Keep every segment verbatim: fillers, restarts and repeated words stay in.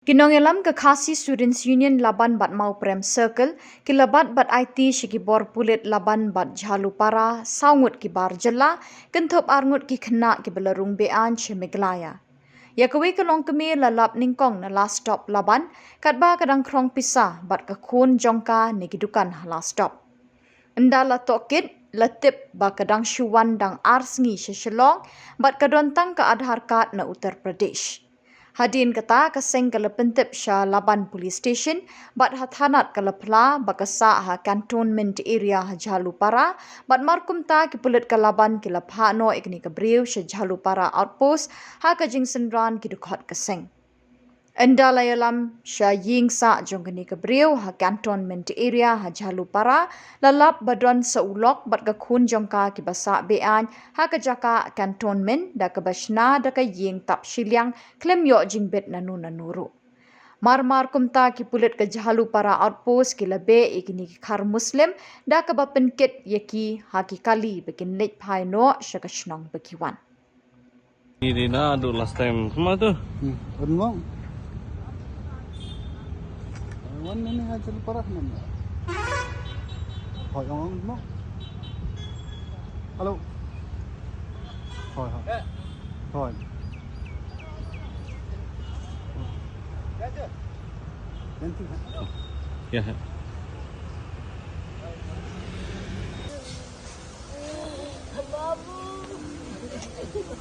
Ki nongïalam ka Khasi Students Union Laban bad Mawprem Circle ki la bat bad aiti sha ki bor pulit Laban bad Jhalupara, saw ngut ki bar jylla, kynthup ar ngut ki khynnah kiba la rung be-aiñ sha Meghalaya. Ïa kawei ka longkmie la lap nyngkong na Last Stop Laban, katba ka dang khrong pisa bad ka khun jong ka na ki dukan ha Last Stop. Ynda la tohkit, la tip ba ka dang shu wan dang ar sngi sha Shillong, bad ka don tang ka Aadhaar card na Uttar Pradesh. Hadien kata, ka seng ka la pyntip sha Laban Police Station, bad ha thanat ka la phla ba ka sah ha Cantonment Area ha Jhalupara, bad markumta ki pulit ka Laban ki la phah noh ïa kane ka briew sha Jhalupara Outpost, ha ka jingsynran ki dkhot ka seng. Ynda la ïalam sha ïing sah jong kane ka briew ha Cantonment Area ha Jhalupara, la lap ba don sa u lok bad ka khun jong ka kiba sah be-aiñ ha ka jaka Cantonment, da kaba shna da ka ïing tap shiliang khlem ïoh jingbit nano nano ruh. Mar mar kumta, ki pulit ka Jhalupara Outpost ki la beh ïa kine ki khar Muslim, da kaba pynkit ïa ki ha ki kali ba kin leit phai noh sha ka shnong ba ki wan. Ini na du last time. Kemana tu? Hmm, wan mong. Wan ini aja lupa dah nama. Hoi, wan mong. Hello. Hoi, hoi. Hoi. Nanti, ha? Ya.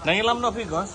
Nang ilam no phi, Gos?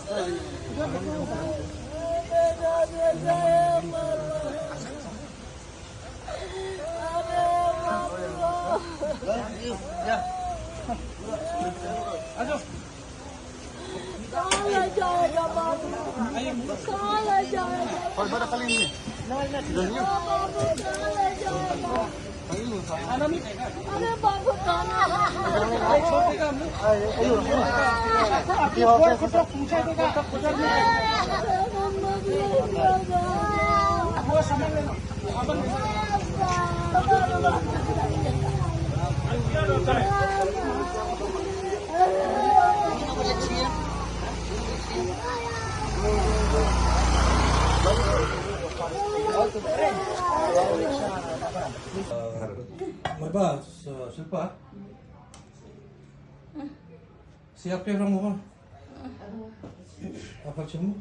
Marba, Shilpa. Siap ya, orang bukan? Apa cemu?